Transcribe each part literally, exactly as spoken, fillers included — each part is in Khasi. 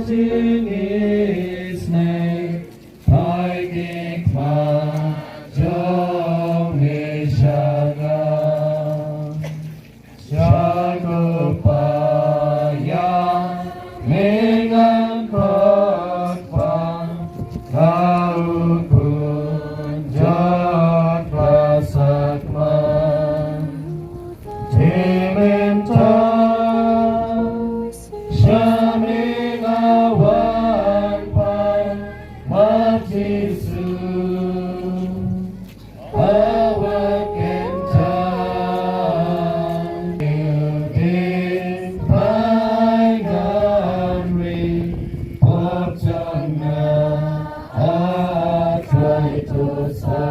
Jingïeit, sneng phai ki khmat jong me sha nga. Sha ko Pa ïa me ngan khot, Pa, nga u khun jot ba sakma. Te mynta sha me nga wan pan, ma Jisu. Awa kenta de pai ngan ri potana atrai tosa.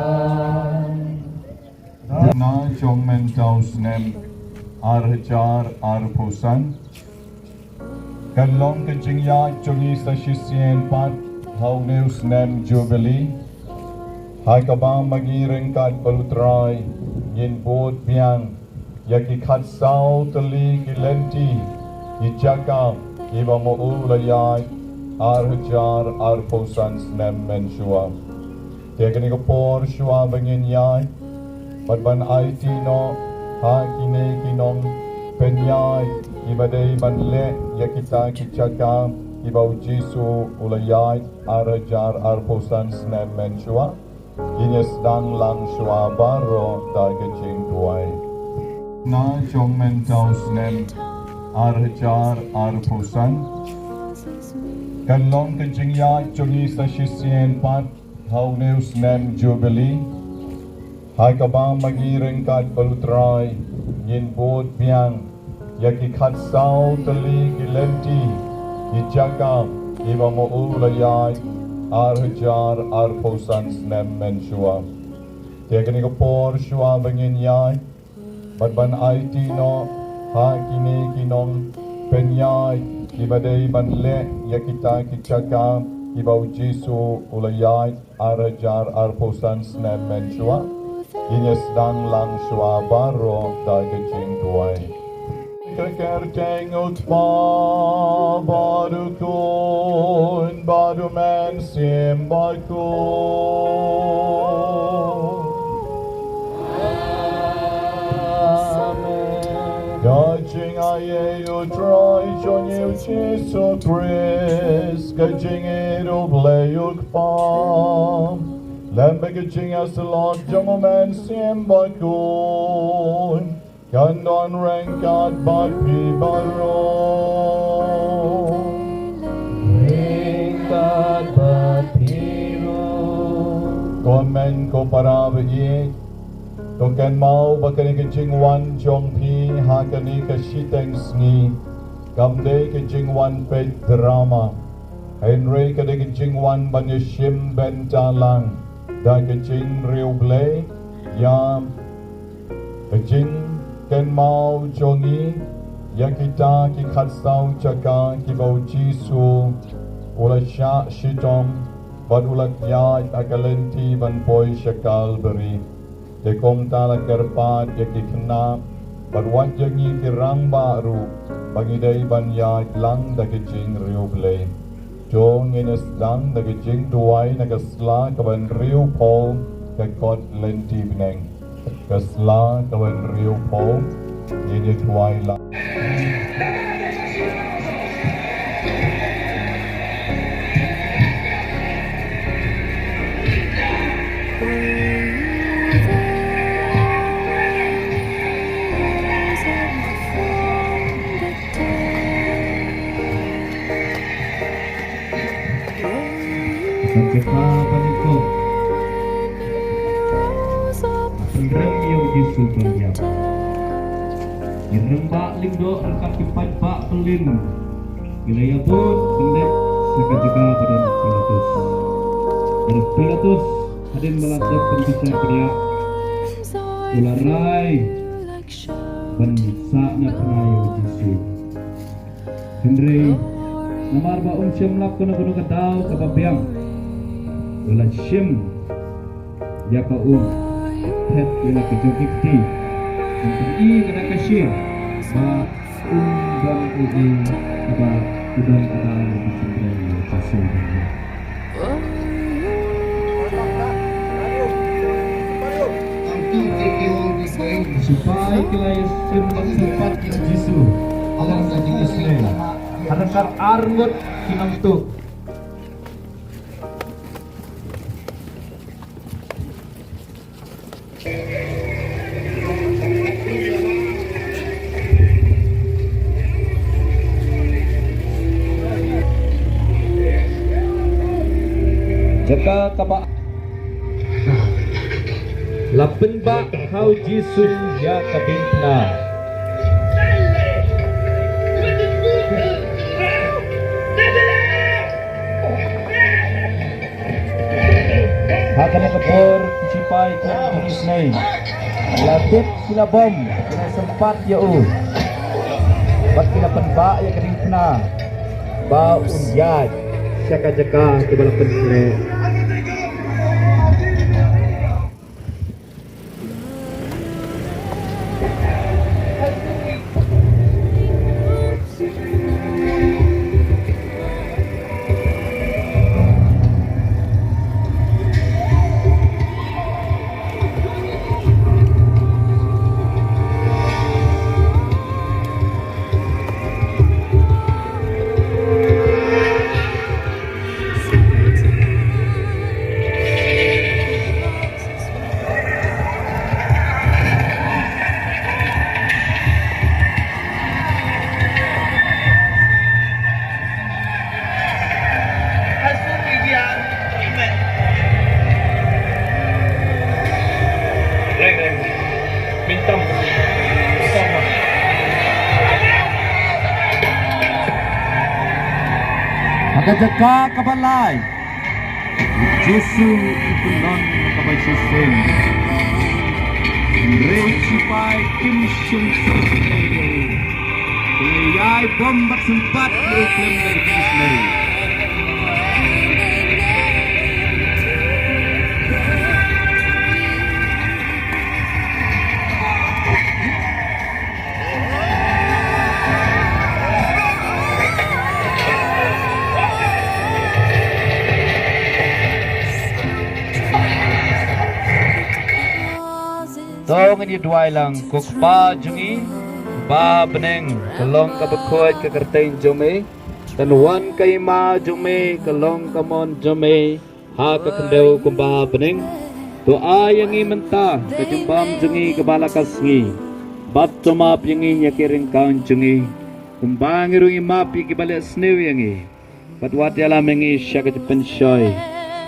Na jong mynta u snem ar hajar arphew san. Kan long ka jingïaid jong ngi sa shisien pat ha une u snem Jubilee, ha kaba ma ngi ryngkat bad u Trai ngin bud biang ïa ki khatsaw tylli ki lynti, ki jaka kiba ma u la ïaid ar hajar arphew san snem mynshuwa. Te kane ka por shuwa ba ngin ïaid bad ban aiti noh ha kine ki nongpynïaid kiba dei ban leh ïa kita ki jaka kiba u Jisu u la ïaid ar hajar arphew san snem mynshuwa, ngin ïa sdang lang shuwa baroh da ka jingduwai. Na jong mynta u snem ar hajar arphew san, kan long ka jingïaid jong ngi sa shisien pat ha une u snem Jubilee, ha kaba ma ngi ryngkat bad u Trai ngin bud biang ïa ki khatsaw tylli ki lynti, ki jaka kiba ma u la ïaid ar hajar arphew san snem mynshuwa. Te kane ka por shuwa ba ngin ïaid bad ban aiti noh ha kine ki nongpynïaid kiba dei ban leh ïa kita ki jaka kiba u Jisu u la ïaid ar hajar arphew san snem mynshuwa, ngin ïa sdang lang shuwa baroh da ka jingduwai. Ka kyrteng u Kpa bad u Khun bad u Mynsiem Bakhuid. Amen. Ka jingaiei u Trai jong ngi u Jisu Khrist, ka jingïeit u Blei u Kpa, lem bad ka jingïasyllok jong u Mynsiem Bakhuid, kan don ryngkat bad phi baroh. Ryngkat bad phi ruh. Ko hynmen ko para ba ïeit, to kynmaw ba kane ka jingwan jong phi ha kane ka shiteng sngi kam dei ka jingwan peit drama, hynrei ka dei ka jingwan ban ïashim bynta lang da ka jingriewblei ïa ka jingkynmaw jong ngi ïa kita ki khatsaw jaka kiba u Jisu u la shah shitom bad u la ïaid ha ka lynti ban poi sha Kalbari. Te kumta la kyrpad ïa ki khynnah bad wat ïa ngi ki rangbah ruh ba ngi dei ban ïaid lang da ka jingriewblei. To ngin ïa sdang da ka jingduwai na ka sla kaba hynriewphew ka kot lynti bneng. Ka sla kaba hynriewphew, ngin ïa duwai lang. Kan kata bad ïa ka, pynrem ïa u Jisu ban ïap. Ki rangbah lyngdoh ryngkat ki paidbah pyllun ki la ïabud ban leit sha ka jaka ba don u Pilatus. Bad u Pilatus hadien ba la dep pynbishar pynïap, u la rai ban sah na pynïaid ïa u Jisu. Hynrei namar ba um shym lap kano kano ka daw kaba biang, u la shim ïa ka um, thet ïa la ka jong ki kti, ban pyni ka da ka shyieng ba um don uei kaba Kudang ada yang disimpan di pasal ini. Sipai ki la ïa shim bad sympat ïa u Jisu. Alang ka jingïaseng. Hana kar arngut ki nongtuh. Jaka kaba la pynbah ha u Jisu ïa ka diengphna. Ha kane ka por ki sipai ki la isnei. La tip ki la bom, ki la sympat ïa u. Bad ki la pynbah ïa ka diengphna. Ba un ïaid sha ka jaka kaba la pynkhreh. Ha ka jaka kaba lai, u Jisu u pynlong ha kaba shisien. Hynrei ki sipai kim shym shym. Ki la ïai bom bad sympat ïa u khlem da ki isnei. To ngin ïa duwai lang. Ko Kpa jong ngi ba ha bneng, ka long kaba khuid ka kyrteng jong me. Kan wan ka hima jong me, ka long ka mon jong me ha ka khyndew kumba ha bneng. To ai ïa ngi mynta ka jingbam jong ngi kaba la ka sngi. Bad to map ïa ngi ïa ki ryngkang jong ngi, kumba ngi ruh ngi map ïa kiba leh sniew ïa ngi. Bad wat ïalam ïa ngi sha ka jingpynshoi,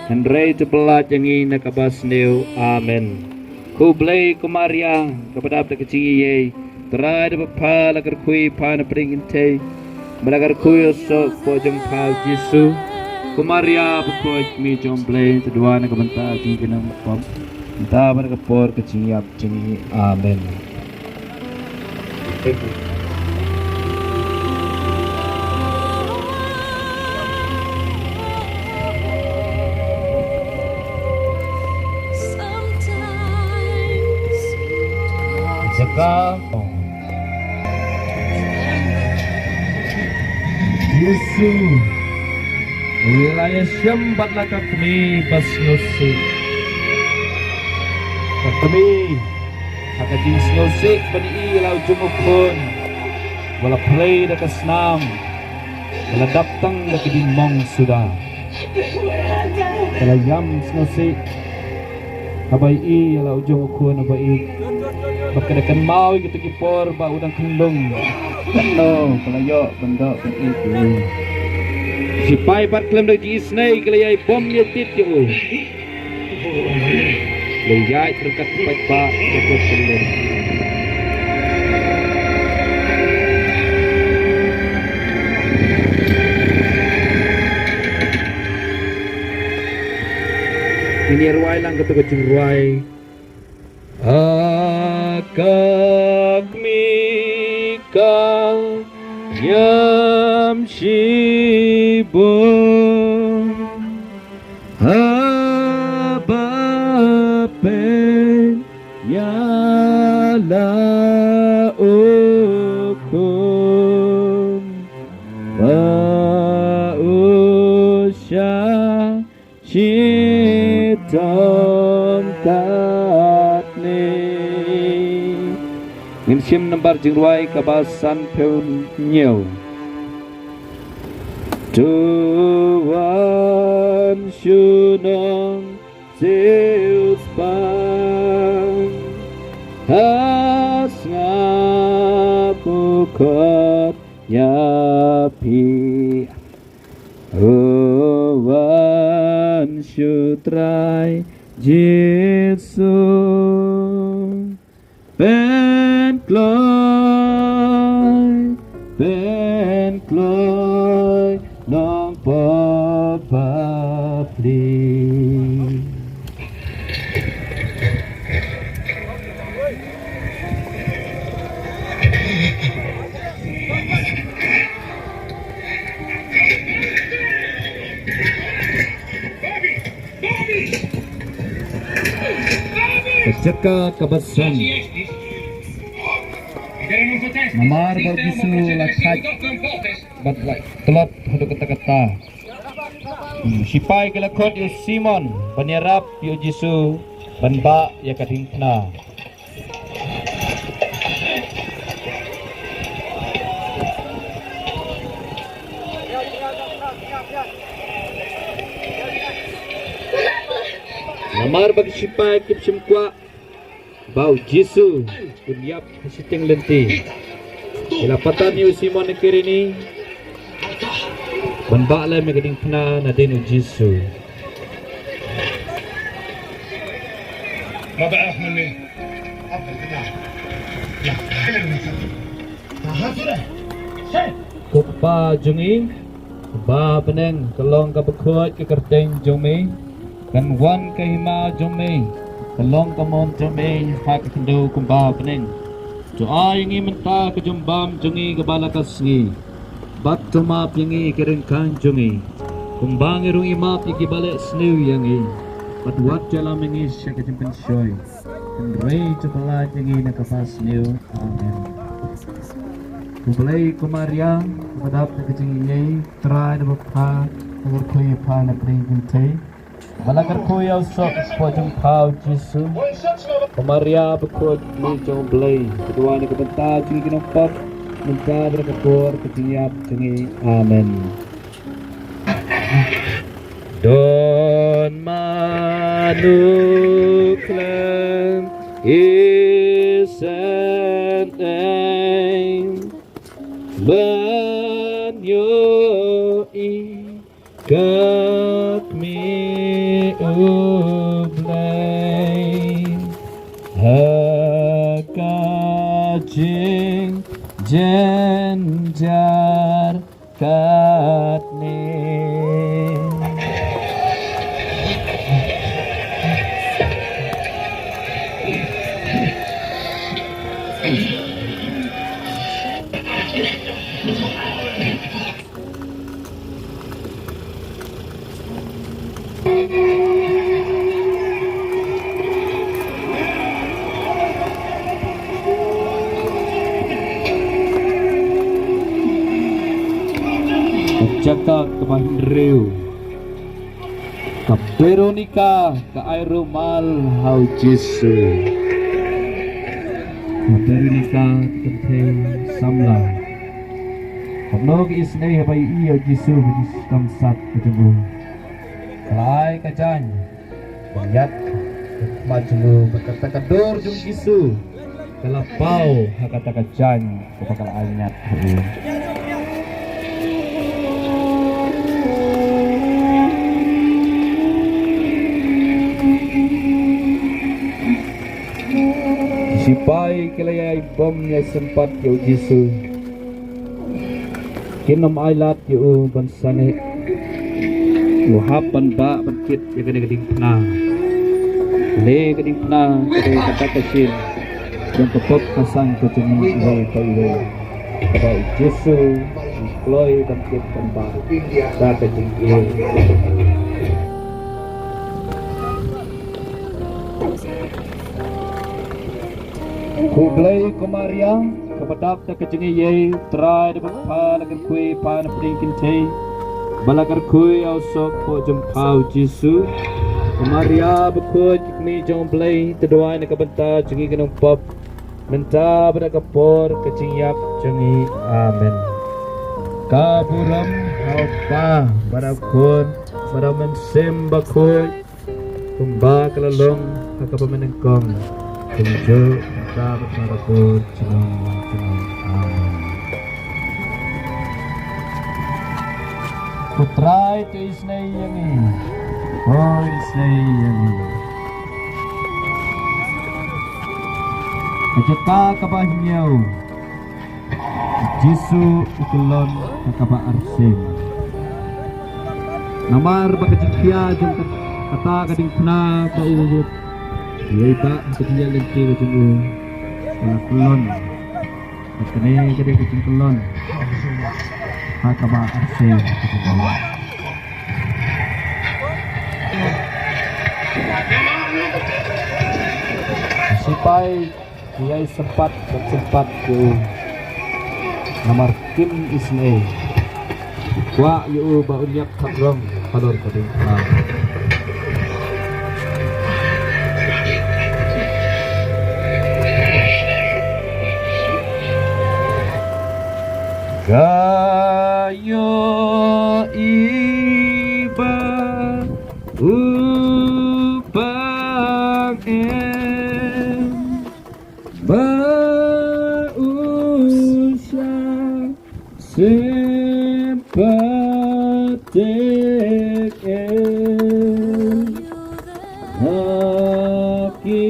hynrei to pyllait ïa ngi na kaba sniew. Amen. Ko Blei, ko Maria kaba dap da ka jingïeit, Trai da ba pha la kyrkhu ïa pha na pdeng kynthei, ba la kyrkhu ïa u soh pdeng jong pha u Jisu. Ko Maria bakhuid, kmie jong Blei, to duwai na ka bynta jong ngi ki nongpop, mynta bad ha ka por ka jingïap jong ngi. Amen. Jaka Jisu u la ïashem bad la ka kmie ba sngewsih. Ka kmie, ha ka jingsngewsih ban ïohi ïa la u jong u khun ba la plie da ka snam, ba la dap tang da ka jingmong suda. Ka la ïam sngewsih haba ïohi ïa la u jong u khun haba ïeit. Bad ka da kynmaw ïa kita ki por ba u dang khyllung. Katno ka la ïoh ban doh ban ïeit ïa u. Sipai bad khlem da jingisnei ki la ïai bom ïa tit ïa u. Leit ïaid ryngkat paidbah ka kut kynlong. Ngin ïa rwai lang kata ka jingrwai. A ka kmie ka ïam shibun. Haba peit ïa la u khun ba Shitom katne. Ngin shim nambar jingrwai kaba san phew hynñiew. To wan shu nongsiewspah ha sngap u khot ïa phi. O wan shu Trai Jisu. Pynkloi, pynkloi nongpop bapli. Ka jaka kaba san. Namar ba u Jisu la thait bad la tlot haduh katta katta. Hmm, shipai ki la khot ïa u Simon ban ïarap ïa u Jisu ban bah ïa ka diengphna. Namar ba ki shipai kim shym kwah ba u Jisu un ïap ha shiteng lynti, ki la patan ïa u Simon Kirini ban bah lem ïa ka diengphna nadien u Jisu. Ko Kpa jong ngi ba ha bneng, ka long kaba khuid ka kyrteng jong me. Kan wan ka hima jong me, kan long ka mon jong me ha ka khyndew kumba ha bneng. To ai ïa ngi mynta ka jingbam jong ngi kaba la ka sngi. Bad to map ïa ngi ki ryngkang jong ngi, kumba ngi ruh ngi map ïa kiba leh sniew ïa ngi. Bad wat ïalam ïa ngi sha ka jingpynshoi, hynrei to pyllait ïa ngi na kaba sniew. Amen. Khublei ko Maria, kaba dap da ka jingïeit, Trai da bapha, ka kyrkhu ïa pha na pdeng kynthei. Ba la kyrkhu ïa u soh hapoh jong pha u Jisu. Ko Maria bakhuid, Kmie jong u Blei, to duwai na ka bynta jong ngi ki nongpop, mynta bad ha ka por ka jingïap jong ngi. Amen. Don mano khlem ïsynei ban ïohi ka Kmie u Blei ha ka jingjynjar katne. Ka jaka kaba hynriew. Ka Veronica ka ai rumal ha u Jisu. Ka Veronica ka kynthei samla. Kumno ka isynei haba ïohi ïa u Jisu ha ka jingsdang sat ka jong u. Ka la ai ka jaiñ ban ïaid ha khmat jong u, bad kata ka dur jong u Jisu ka la paw ha kata ka jaiñ kaba ka la ai ñiad ha u. Ki shipai ki la ïai bom ïai sympat ïa u Jisu. Kin ym ailad ïa u ban sangeh. U hap ban bah ban kit ïa kane ka diengphna. Kane ka diengphna ka dei kata ka shin jong ka pop ka sang ka jong ngi iwei pa iwei, kaba u Jisu u kloi ban kit ban bah da ka jingïeit. Khublei ko Maria, kaba dap da ka jingïeit, Trai da bad pha, la kyrkhu ïa pha na pdeng kynthei. Ba la kyrkhu ïa u soh hapoh jong pha u Jisu. Ko Maria bakhuid, ka kmie jong u Blei, to duwai na ka bynta jong ngi ki nongpop, mynta bad ha ka por ka jingïap jong ngi. Amen. Ka burom ha u Kpa bad ha u Khun bad ha u Mynsiem Bakhuid, kumba ka la long ha kaba mynnyngkong, kumjuh mynta bad ha ka por junom junom. Amen. Ko Trai, to isynei ïa ngi. To isynei ïa ngi. Ka jaka kaba hynñiew. Jisu u kyllon ha kaba arsien. Namar ba ka jingkhia jong ka, kata ka diengphna ba u ïai bah ha ka jingïaid lynti ka jong u, ka la kyllon. Bad kane ka dei ka jingkyllon ha kaba arsien ka jong u. Ki sipai ki ïai sympat bad sympat ïa u, namar kim isynei. Kwah ïa u ba un ïap thap rong halor ka diengphna. Ka ïohi ba u pang em, ba u shah sympathetic em ha ki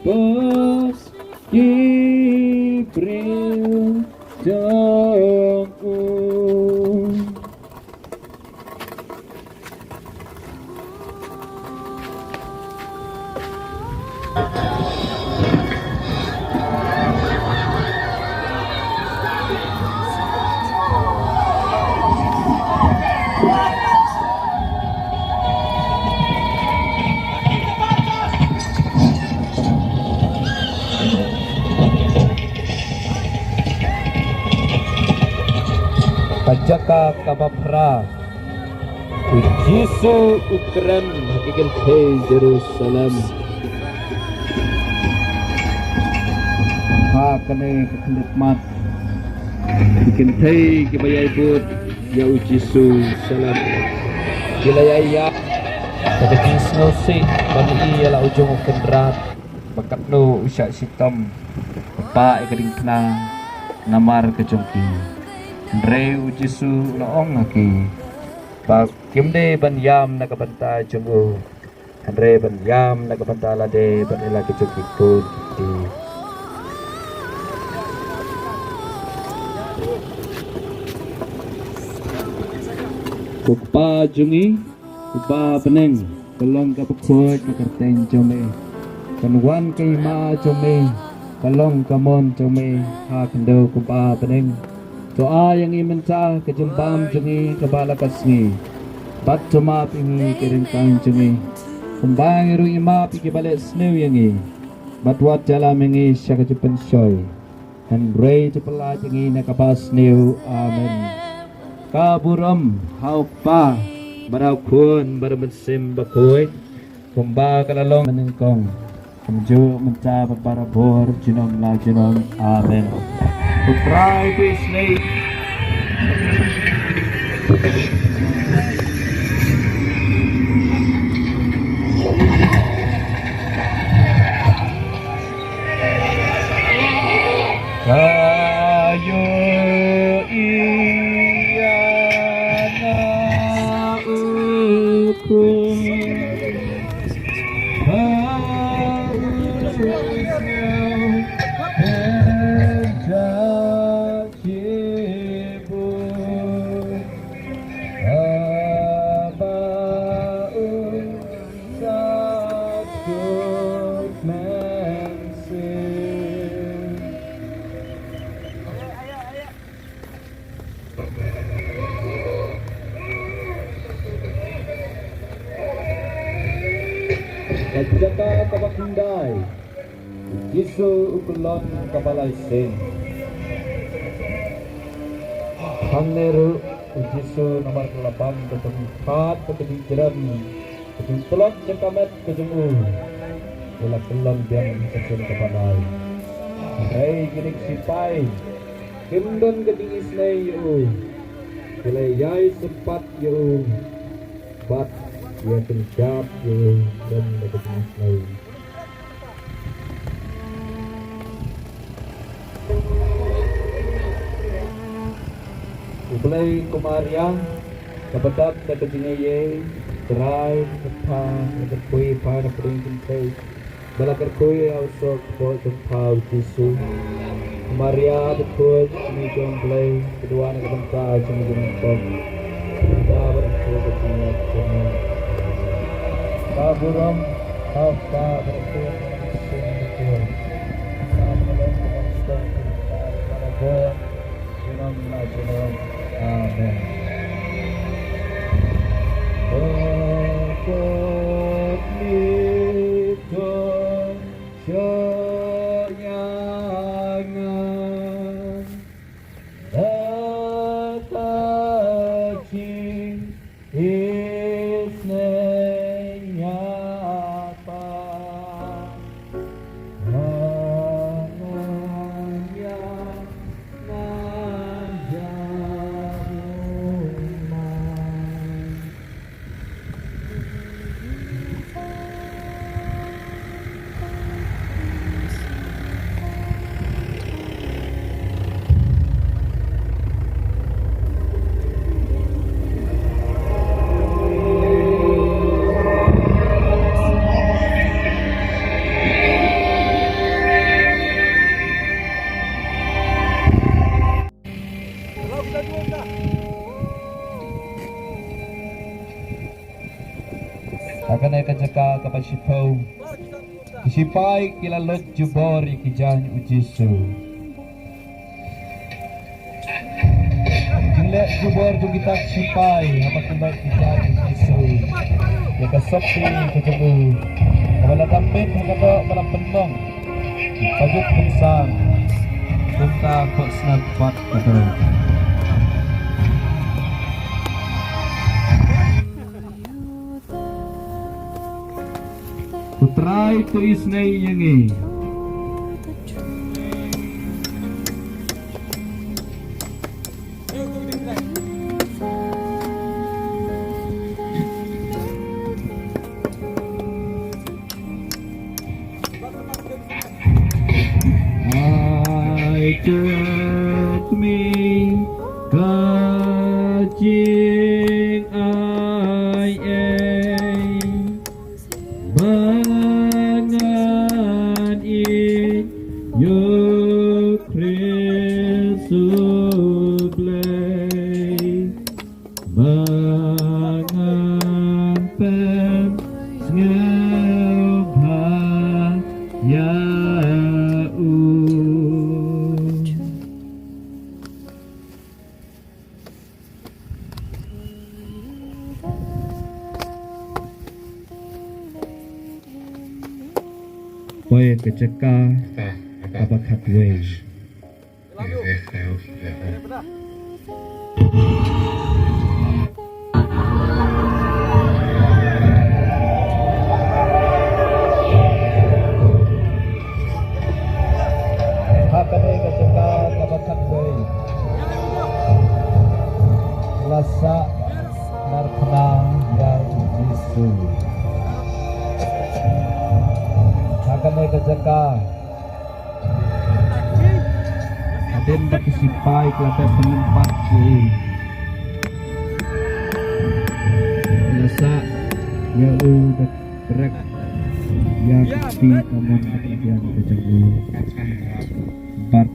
pop ki briew jong u. Ka jaka kaba phra. U Jisu u kren ha ki kynthei Jerusalem. Ha kane ka khyndiat mat, ki kynthei kiba ïai bud ïa u Jisu, salam, ki la ïai ïa. Ka jingsngewsih ban ïohi ïa la u jong u kynrad ba katno u shah shitom, ba pah ïa ka diengphna namar ka jong ki. Hynrei u Jisu u la ong ha ki ba kim dei ban ïam na ka bynta jong u, hynrei ban ïam na ka bynta lade bad ïa la ki jong ki khun ki kti. Ko Kpa jong ngi uba ha bneng, ka long kaba khuid ka kyrteng jong me. Kan wan ka hima jong me, kan long ka mon jong me ha khyndew kumba ha bneng. To ai ïa ngi mynta ka jingbam jong ngi kaba la ka sngi. Bad to map ïa ngi ki ryngkang jong ngi, kumba ngi ruh ngi map ïa kiba leh sniew ïa ngi. Bad wat ïalam ïa ngi sha ka jingpynshoi, hynrei to pyllait ïa ngi na kaba sniew. Amen. Ka burom ha u Kpa bad ha u Khun bad ha u Mynsiem Bakhuid, kumba ka la long mynnyngkong, kumjuh mynta bad barabor, junom la junom. Amen. Ko Trai, to isynei. Ka ïohi ïa na u khun. Ka u sngew pynjah jingput. Haba u sah kut mynsiem. Ka jaka kaba khyndai. U Jisu u kyllon kaba lai sien. Hangne ruh U Jisu namar ka la ban ka jingpyrkhat bad ka jingjrem, ka jingtlot jong ka met ka jong u. U la kyllon biang ha ka sien ka bnai. Hynrei kine ki sipai kim don ka jingisynei ïa u. Ki la ïai sympat ïa u bad ïa pynjah ïa u lem da ka jingisynei. U Blei, ko Maria, kaba dap da ka jingaiei, Trai, ka kyrpad, ka kyrkhu ïa phi na pdeng jingtei, ba la kyrkhu ïa u soh kpoh jong phi, u Jisu. Ko Maria, bakhuid, ka kmie jong u Blei, ka duwai na ka bynta jong ngi ki riewstad, mynta bad ha ka hour ka jong ngi. Ka burom, ka bynta bad ka jong ngi ki riewstad. Amen. Ha kane ka jaka kaba shiphew, ki sipai ki la luid jubor ïa ki jaiñ u Jisu. Jingleh jubor jong kita ki sipai haba ki luid ki jaiñ u Jisu, ïa ka sopti ka jong u, kaba la dap bit ha ka doh ba la pynmong. Pajut pynsan, kumta khohsnap pat ka doh. U Trai to isynei ïa ngi. Ai, tet mi ka jingaiei, ba ngan ïeit ïa u Khrist u Blei. Ba ngan pynsngewbha ïa u. Poi ka jaka kaba khatwei. Ha kane ka jaka kaba khatwei, la sah markhmat ïa u Jisu. Ha kane ka jaka, hadien ba ki sipai ki la dep pynlympat ïa u, la sah ïa u da ka rek ïa ka kti kamon ka kti ka jong u bad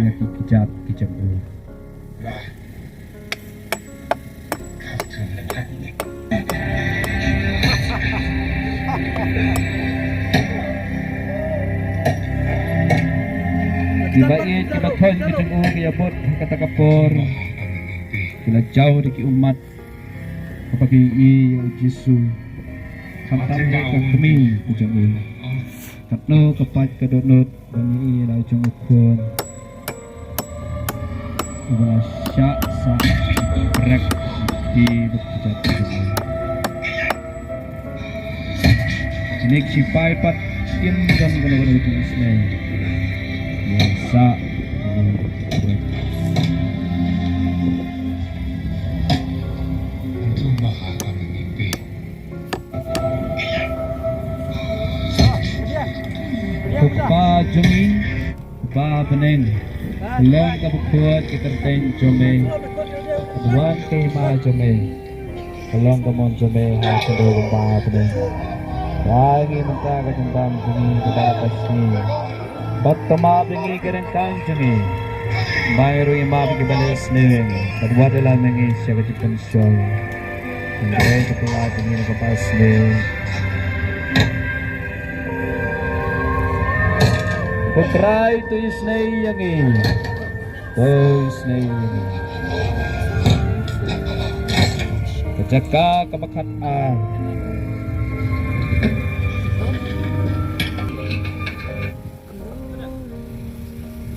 ïa ki kjat ki jong u. Kiba ïeit kiba thoiñ ki jong u ki ïabud ha kata ka por. Ki la jaw da ki ummat haba ki ïohi ïa u Jisu. Khamtam ïa ka kmie ka jong u. Katno ka pait ka dohnud ba ngi ïohi la jong u khun. Uba la shah sah. Prek ki buk jat. Jinik sipai pat im don kono kono tu isnei. Ya sa. Antu maha kami mimpi. Ko Kpa jong ngi, Kpa bneng, ka long kaba khuid ka kyrteng jong me. Ka wan ka hima jong me. Ka long ka mon jong me ha khyndew kumba ha bneng. Ai ngi mynta ka jingbam jong ngi kaba la ka sngi. Bad to map ïa ngi ki ryngkang jong ngi. Bai ruh ïa map ïa kiba leh sniew ïa ngi. Bad wat ïalam ïa ngi sha ka jingpynshoi. Hynrei to pynlait ïa ngi na ka bynta sniew. Ko Trai, to isnei ïa ngi. To isnei ïa ngi. Ka jaka kaba khatar.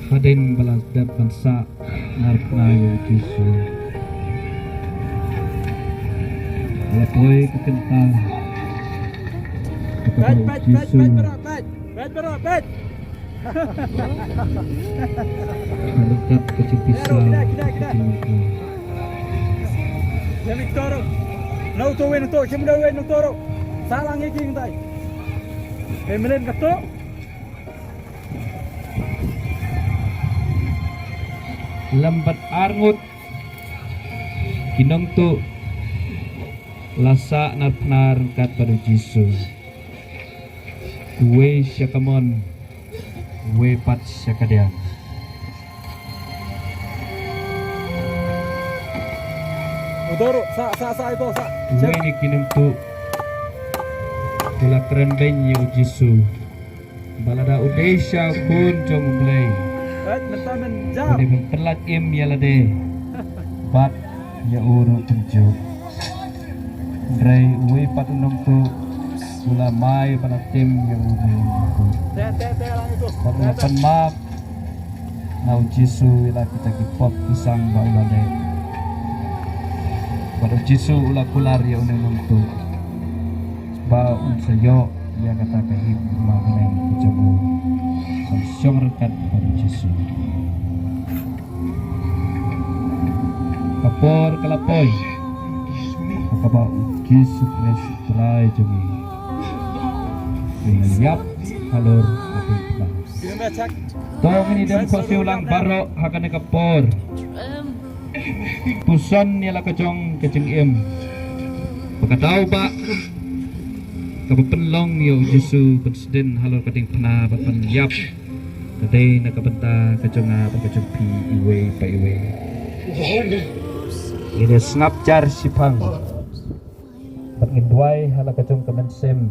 Hadien ba la dep ban sah narphna ïa u Jisu, la poi ka kynta. Kata u Jisu. Peit, peit, peit, peit, peit, peit, peit. Ka ryngkat ka jingpisa, ka jingmyntoi. Ïa mi kto ruh. Nau to wen to, kim da wen to ruh. Salang ïa ki ngai. Pemelen ka to. Lem bad ar ngut ki nongtuh la sah narphna ryngkat bad u Jisu. Uwei sha ka mon, uwei pat sha ka diang. Uto ruh, sah, sah, sah, ito, sah. Uwei na ki nongtuh u la kren beiñ ïa u Jisu. Ba lada u dei sha u Khun jong U Blei, eh, mynta men jam, u dei ban pyllait im ïa lade bad ïa u ruh kumjuh. Hynrei uwei pat u nongtuh u la mai ba la tim ïa u ruh. Te, te, te, lang itu. Bad u la pan map na u Jisu ïa la kita ki pop ki sang ba u la leh. Bad u Jisu u la kular ïa une u nongtuh ba un sa ïoh ïa kata ka hima bneng ka jong u ban shong ryngkat bad u Jisu. Ka por ka la poi ha kaba u Jisu Khrist Trai jong ngi u la ïap halor ka diengphna. To ngin ïa dem khohsiew lang baroh ha kane ka por. Puson ïa la ka jong ka jingim. Ba ka daw ba kaba pynlong ïa u Jisu ban sdien halor ka diengphna bad ban ïap ka dei na ka bynta ka jong nga bad ka jong phi iwei pa iwei. Ngin ïa sngap jar shiphang bad ngin duwai ha la ka jong ka mynsiem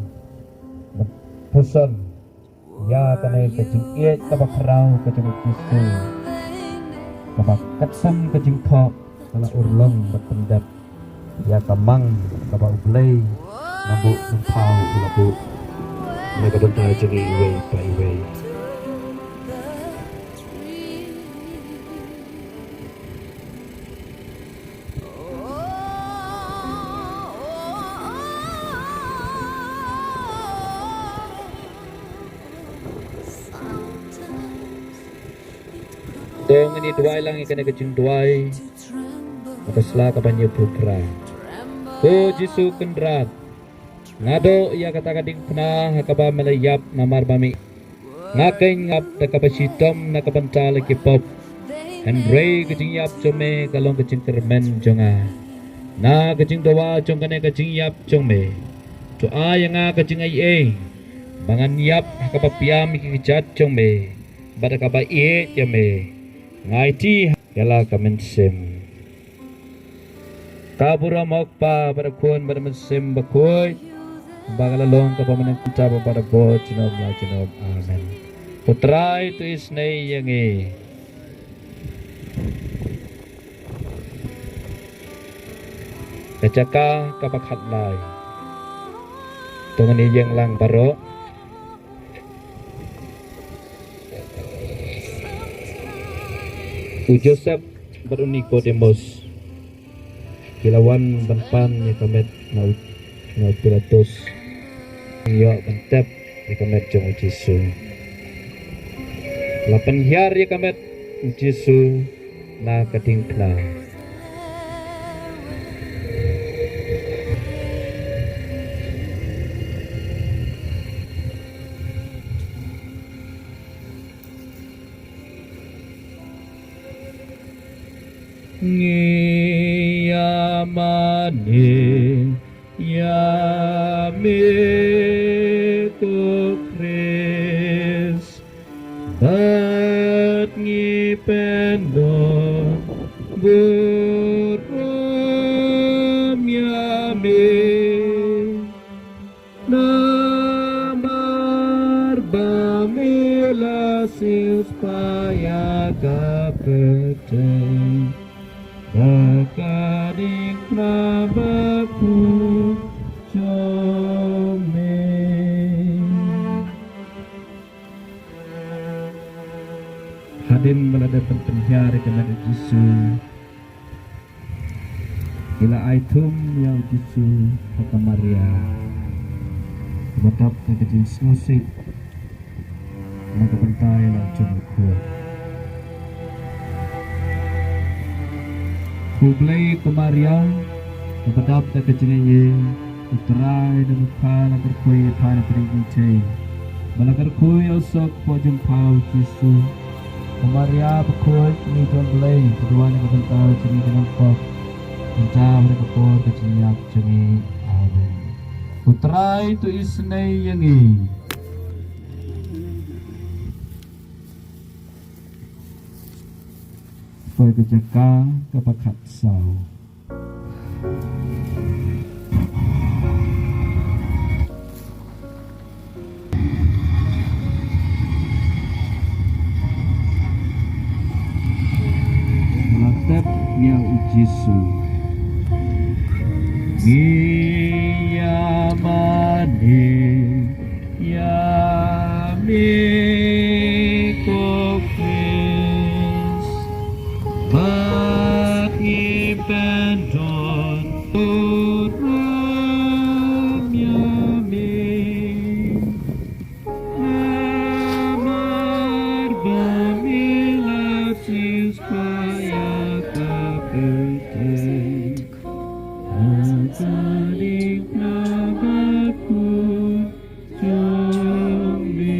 bad puson ïa kane ka jingïeit kaba khraw ka jong u Jisu, kaba katkum ka jingthoh ka la urlong bad pyndep ïa ka mang kaba U Blei Nongbuh Nongthaw u la buh na ka bynta jong ngi iwei pa iwei. To ngin ïa duwai lang ïa kane ka jingduwai na ka sla kaban ïa pyrkhat. Ko Jisu Kynrad, nga duh ïa kata ka diengphna ha kaba me la ïap namar ba me nga kynjah da kaba shitom na ka bynta la ki pop. Hynrei ka jingïap jong me ka long ka jingkyrmen jong nga. Na ka jingdawa jong kane ka jingïap jong me, to ai ïa nga ka jingaiei ba ngan ïap ha kaba pdiang ïa ki kjat jong me bad ha kaba ïeit ïa me. Nga aiti ïa la ka mynsiem. Ka burom u Kpa bad u Khun bad u Mynsiem Bakhuid, ba ka la long kaba mynta bad bad bor junom la junom. Amen. Ko Trai, to isnei ïa ngi. Ka jaka kaba khatlai. To ngin ïeng lang baroh. U Joseph bad u Nikodemus. Ki la wan ban pan ïa ka met na u, na u Pilatus. Ïoh ban tep ïa ka met jong u Jisu. La pynhiar ïa ka met u Jisu na ka diengphna. Ngi ïa mane ïa me ko Khrist, bad ngi pyndonkam burom ïa me. Namar ba me la siewspah ïa ka pyrthei da ka diengphna bakhuid jong me. Hadien ba la dep ban pynhiar ïa ka met u Jisu, ki la ai thum ïa u Jisu ha ka Maria, kaba dap da ka jingsngewsih na ka bynta ïa la u jong u khun. Khublei ko Maria, kaba dap da ka jingaiei, u Trai u don bad pha, la kyrkhu ïa pha na pdeng ki kynthei, bad la kyrkhu ïa u soh hapoh jong pha u Jisu. Ko Maria bakhuid, Kmie jong u Blei, to duwai na ka bynta jong ngi ki nongpop, mynta bad ha ka por ka jingïap jong ngi. Amen. U Trai to isynei ïa ngi. Poi ka jaka kaba khatsaw. La tep ïa u Jisu. Ngi ïa mane ïa me ko Khrist, bad ngi pyndonkam burom ïa me. Namar ba me la siewspah ïa ka pyrthei da ka diengphna bakhuid jong me.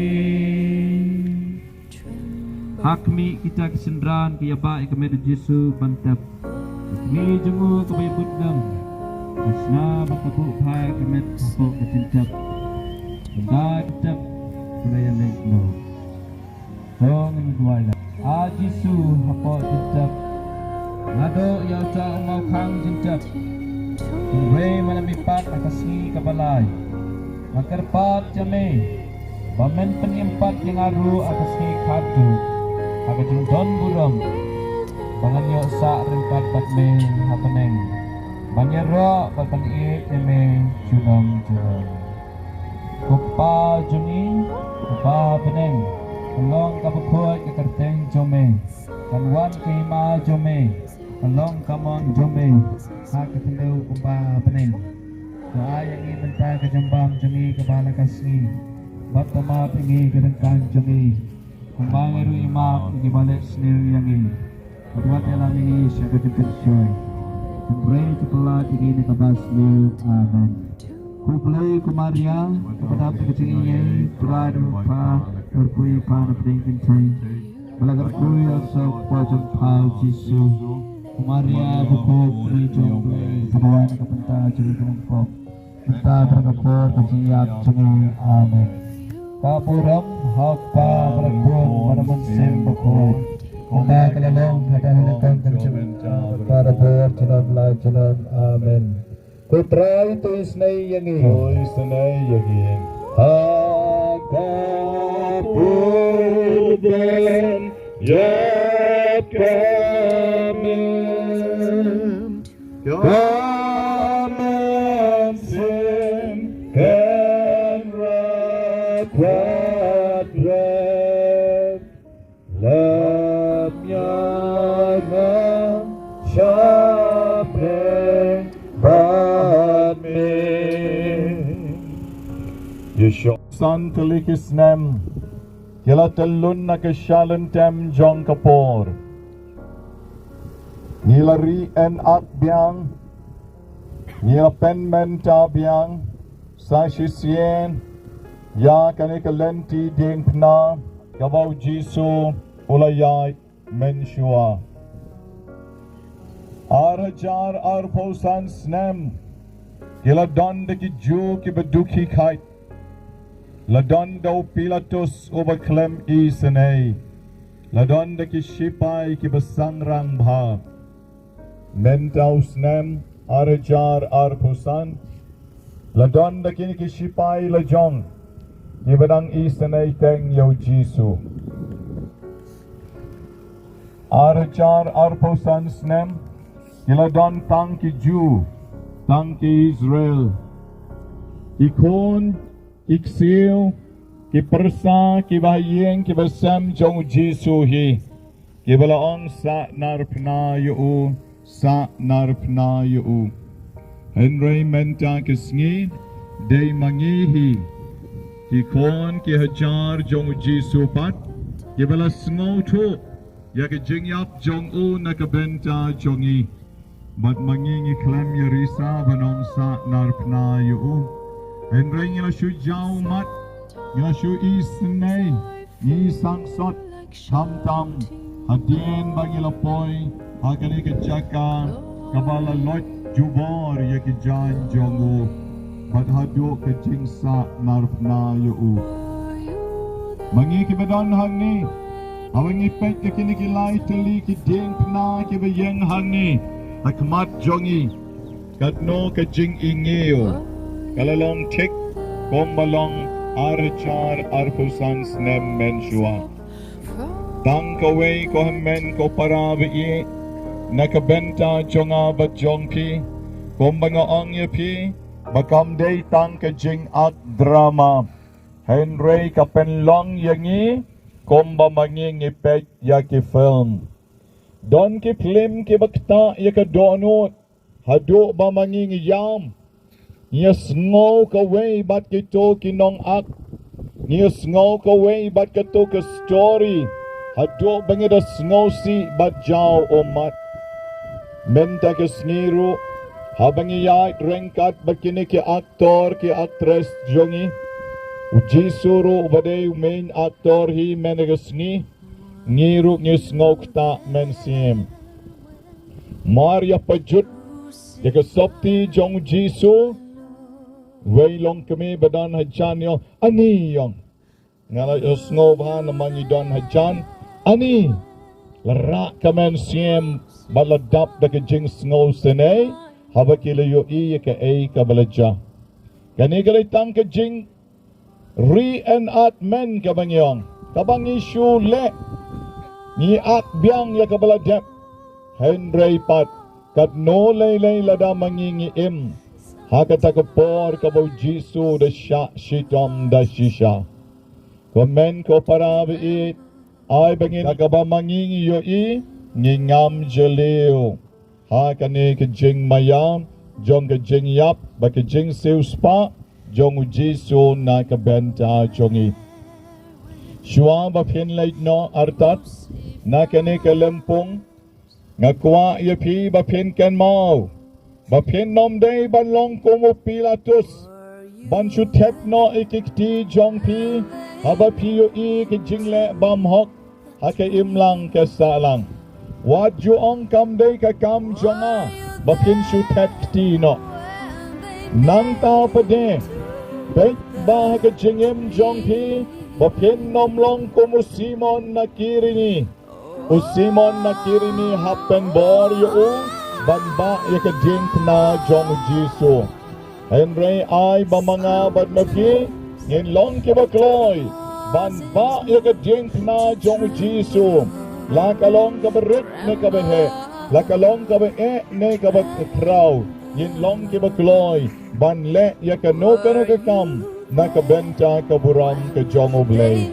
Ha khmih kita ki synran ki ïa bah ïa ka met u Jisu ban tep. Ka kmie jong u kaba ïa bud dam, ka shna bad ka buh bha ïa ka met hapoh ka jingtep. Ynda ki tep, ki la ïa leit noh. To ngin duwai lem. A Jisu, hapoh jingtep, naduh ïa uta u mawkhang jingtep, hynrei ma la mih pat ha ka sngi kaba lai, nga kyrpad ïa me ba men pynim pat ïa nga ruh ha ka sngi khatduh, ha ka jingdon burom ba ngan ïoh sah ryngkat bad me ha bneng, ban ïaroh bad ban ïeit ïa me junom junom. Ko Kpa jong ngi, Kpa bneng, kan long kaba khuid ka kyrteng jong me, kan wan ka hima jong me, kan long ka mon jong me ha ka khyndew kumba ha bneng. To ai ïa ngi mynta ka jingbam jong ngi kaba la ka sngi, bad to map ïa ngi ki ryngkat jong ngi, kumba ngi ruh ngi map ïa kiba leh sniew ïa ngi. Wat ïalam ïa ngi sha ka jingpynshoi, hynrei to pynlait ïa ngi na kaba sniew. Amen. Khublei ko Maria, kaba dap da ka jingaiei, u Trai u don bad pha, la kyrkhu ïa pha na pdeng ki kynthei, bad la kyrkhu ïa u soh hapoh jong pha u Jisu. Ko Maria bakhuid, Kmie jong u Blei, to duwai na ka bynta jong ngi ki nongpop, mynta bad ha ka por ka jingïap jong ngi. Amen. Ka burom ha u Kpa bad ha u Khun bad ha u Mynsiem Bakhuid, kumba ka la long haduh mynta, kan jong, barabor, junom la junom. Amen. Ko Trai to isynei ïa ngi. To isynei ïa ngi. Ha ka burom ïa ka Mem. Ka Mynsiem Kynrad Bret. Lem ïa nga shaphrang Yeshua. San tylli ki snem ki la tyllun na ka shalynter jong ka por. Ngi la ri en ak biang, ngi la pynmynta biang sa shisien ïa kane ka lynti diengphna kaba u Jisu u la ïaid mynshuwa. Ar hajar arphew san snem ki la don da ki Jiw kiba dukhi khait. La don da u Pilatus uba khlem isynei. La don da ki shipai kiba sangrang bha. Mynta u snem ar hajar arphew san la don da kine ki shipai lajong kiba dang isynei teng ïa u Jisu. Ar hajar arphew san snem ki la don tang ki Jiw, tang ki Israel. Ki khun, ki ksiew, ki pyrsa, kiba ha ïing kiba sem jong u Jisu hi, kiba la ong, "Sahnarphna ïa u, sahnarphna ïa u." Hynrei mynta ka sngi dei ma ngi hi, ki khun ki hajar jong u Jisu pat, kiba la sngewthuh ïa ka jingïap jong u na ka bynta jong ngi. Bad ma ngi ngi khlem ïa risa ban ong, "Sahnarphna ïa u." Hynrei ngi la shu jaw mat, ngi la shu isynei, ngi sangsot, khamtam hadien ba ngi la poi ha kane ka jaka kaba la loit jubor ïa ki jaiñ jong u, bad haduh ka jingsahnarphna ïa u. Ma ngi kiba don hangne, haba ngi peit ïa kine ki lai tylli ki diengphna kiba ïeng hangne ha khmat jong ngi, katno ka jingïngiew ka la long thik kumba long ar hajar arphew san snem mynshuwa. Tang kawei ko hynmen ko para ba ïeit, na ka bynta jong nga bad jong phi, kumba nga ong ïa phi ba kam dei tang ka jingak drama, hynrei ka pynlong ïa ngi kumba ma ngi ngi peit ïa ki film. Don ki film kiba ktah ïa ka dohnud, haduh ba ma ngi ngi ïam. Ngi ïa sngew kawei bad kito ki nongak, ngi ïa sngew kawei bad kato ka story, haduh ba ngi da sngewsih bad jaw ummat. Mynta ka sngi ruh, haba ngi ïaid ryngkat bad kine ki aktor ki aktris jong ngi, u Jisu ruh uba dei u main aktor hi mynta ka sngi, ngi ruh ngi sngew ktah mynsiem. Mar ïa pajut ïa ka sopti jong u Jisu, wei longkmie ba don hajan ïa u, "Ani," ong. Nga la ïohsngew bha namar ngi don hajan, "Ani." La rah ka mynsiem bad la dap da ka jingsngewsynei haba ki la ïohi ïa kaei kaba la jia. Kane ka dei tang ka jing ri en at men kaba ngi ong, kaba ngi shu leh, ngi ak biang ïa kaba la dep. Hynrei pat katno lei lei lada ma ngi ngi im ha kata ka por kaba u Jisu da shah shitom da shisha. Ko hynmen ko para ba ïeit, ai ba ngi, da kaba ma ngi ngi ïohi, ngi ngam jylliew ha kane ka jingmaïa jong ka jingïap bad ka jingsiewspah jong u Jisu na ka bynta jong ngi. Shuwa ba phin leit noh artat na kane ka lympung, nga kwah ïa phi ba phin kynmaw ba phin ym dei ban long kum u Pilatus, ban shu thep noh ïa ki kti jong phi haba phi ïohi ki jingleh bymhok ha ka imlang ka sahlang. Wat ju ong kam dei ka kam jong nga ba phin shu thep kti noh. Nangta pat de, peit ba ha ka jingim jong phi ba phin ym long kum u Simon na Kirene. U Simon na Kirene hap pynbor ïa u ban bah ïa ka diengphna jong u Jisu. Hynrei ai ba ma nga bad ma phi ngin long kiba kloi ban bah ïa ka diengphna jong u Jisu, la ka long kaba rit ne kaba heh, la ka long kaba eh ne kaba khraw, ngin long kiba kloi ban leh ïa kano kano ka kam na ka bynta ka burom ka jong U Blei.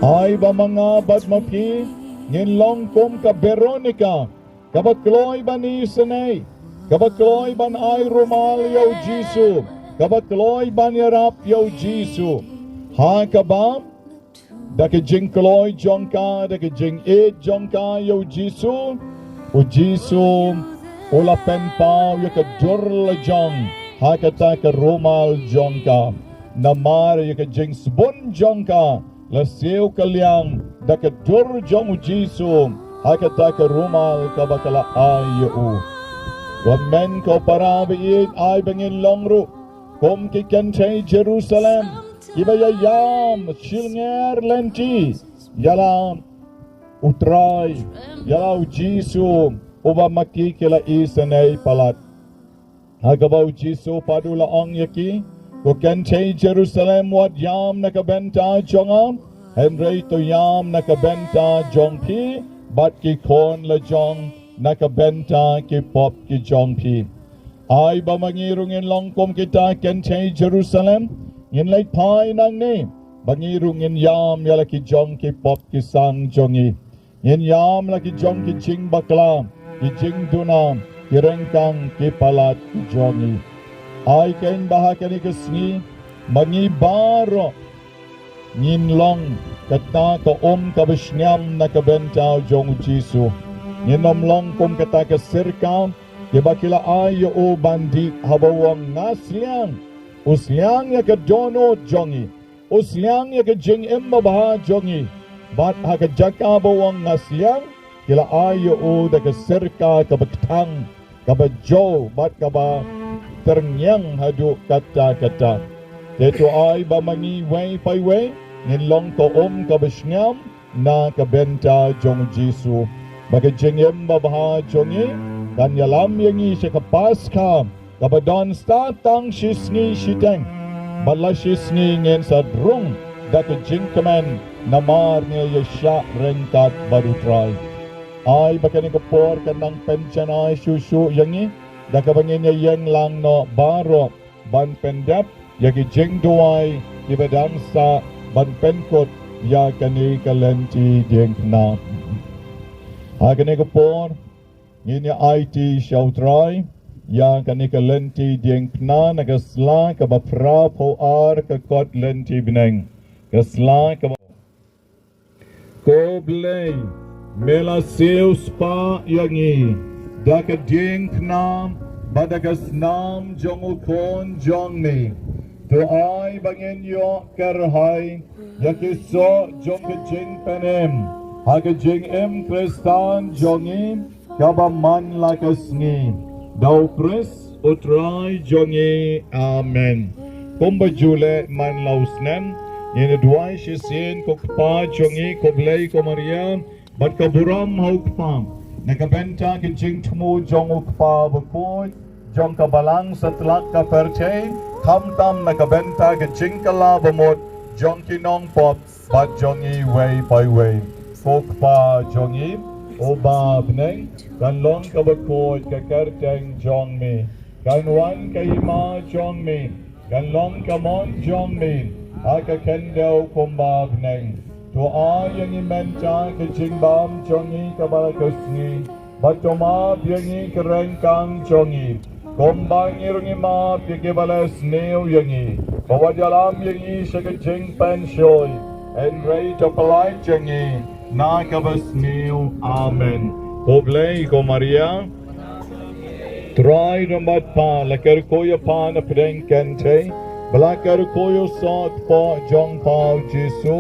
Ai ba ma nga bad ma phi ngin long kum ka Veronika, kaba kloi ban isynei, kaba kloi ban ai rumal ïa u Jisu, kaba kloi ban ïarap ïa u Jisu, ha kaba da ka jingkloi jong ka, da ka jingïeit jong ka ïa u Jisu, u Jisu u la pynpaw ïa ka dur la jong ha kata ka rumal jong ka. Namar ïa ka jingsbun jong ka la siew ka liang da ka dur jong u Jisu ha kata ka rumal kaba ka la ai ïa u. Kumne ko para baieit, ai ba ngin long ruh kum ki kynthei Jerusalem kiba ïa ïam shilynter lynti ïa la u Trai, ïa la u Jisu uba ma ki ki la isynei palat. Ha kaba u Jisu pat u la ong ïa ki, ko kynthei Jerusalem, wat ïam na ka bynta jong nga, hynrei to ïam na ka bynta jong phi bad ki khun la jong, na ka bynta ki pop ki jong phi. Ai ba ma ngi ruh ngin long kum kita kynthei Jerusalem, ngin leit phai nangne, ba ngi ruh ngin ïam ïa la ki jong ki pop ki sang jong ngi. Ngin ïam la ki jong ki jingbakla, ki jingduna, ki ryngkang, ki palat ki jong ngi. Ai kein ba ha kane ka sngi ma ngi baroh ngin long kata ka um kaba shngiam na ka bynta jong u Jisu. Ngin ym long kum kata ka sirka kiba ki la ai ïa u ban dih, haba u ong, nga sliang, u sliang ïa ka dohnud jong ngi, u sliang ïa ka jingim babha jong ngi. Bad ha ka jaka ba u ong nga sliang, ki la ai ïa u da ka sirka kaba kthang, kaba jew bad kaba tyrngiang haduh katta katta. Te to ai ba ma ngi iwei pa iwei ngin long ka um kaba shngiam na ka bynta jong u Jisu, ba ka jingim babha jong ngi kan ïalam ïa ngi sha ka Paskha kaba don sa tang shi sngi shiteng, bad la shi sngi ngin sa rung da ka jingkmen namar ngi ïa shah ryngkat bad u Trai. Ai ba kane ka por kan nang pynjanai shuh shuh ïa ngi da kaba ngin ïa ïeng lang noh baroh ban pyndep ïa ki jingduwai kiba dang sah ban pynkut ïa kane ka lynti diengphna. Ha kane ka por ngin ïa aiti sha u Trai ïa kane ka lynti diengphna na ka sla kaba phra phew ar ka kot lynti bneng, ka sla kaba Ko Blei, me la siewspah ïa ngi da ka diengphna bad da ka snam jong u Khun jong me. To ai ba ngin ïoh kyrhai ïa ki soh jong ka jingpynim ha ka jingim Khristan jong ngi kaba man la ka sngi. Da u Khrist u Trai jong ngi. Amen. Kumba ju leh man la u snem, ngin ïa duwai shisien. Ko Kpa jong ngi, ko Blei, ko Maria bad ka burom ha u Kpa, na ka bynta ka jingthmu jong u Kpa Bakhuid jong ka Balang Satlak ka pyrthei, khamtam na ka bynta ka jingkylla bamut jong ki nongpop bad jong ngi iwei pa iwei. Ko Kpa jong ngi uba ha bneng, kan long kaba khuid ka kyrteng jong me, kan wan ka hima jong me, kan long ka mon jong me ha ka khyndew kumba ha bneng. To ai ïa ngi mynta ka jingbam jong ngi kaba la ka sngi, bad to map ïa ngi ki ryngkang jong ngi, kumba ngi ruh ngi map ïa kiba la sniew ïa ngi. Wat ïalam ïa ngi sha ka jingpynshoi, hynrei to pyllait ïa ngi na kaba sniew. Amen. Ko Blei, ko Maria, Trai rangbah pa, la kyrkhu ïa pha na pdeng kynthei, ba la kyrkhu ïa u soh kpoh jong pha u Jisu.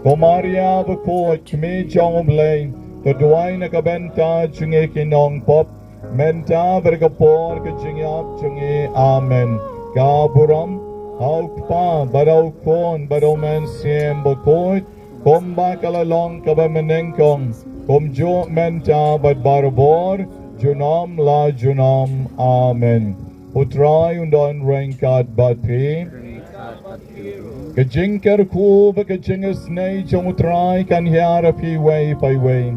Ko Maria Bakhuid, Kmie jong u Blei, to duwai na ka bynta jong ngi ki nongpop, mynta bad ha ka por ka jingïap jong ngi. Amen. Ka burom ha u Kpa bad ha u Khun bad ha u Mynsiem Bakhuid, kumba ka la long kaba mynnyngkong, kumjuh mynta bad barabor, junom la junom. Amen. U Trai un don ryngkat bad phi. Ka jingkyrkhu bad ka jingisynei jong u Trai kan hiar ïa phi iwei pa iwei.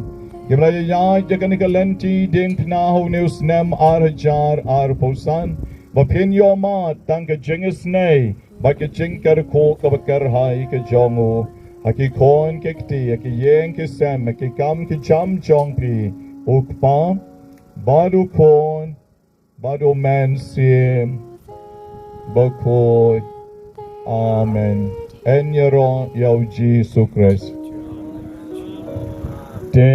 Kiba la ïaid ïa kane ka lynti diengphna ha une u snem ar hajar arphew san, ba phin ïoh mad tang ka jingisynei bad ka jingkyrkhu kaba kyrhai ka jong u, ha ki khun ki kti, ha ki ïing ki sem, ha ki kam ki jam jong phi. U Kpa bad u Khun bad u Mynsiem. Bakhuid. Amen. Yn ïaroh ïa u Jisu Khrist. Te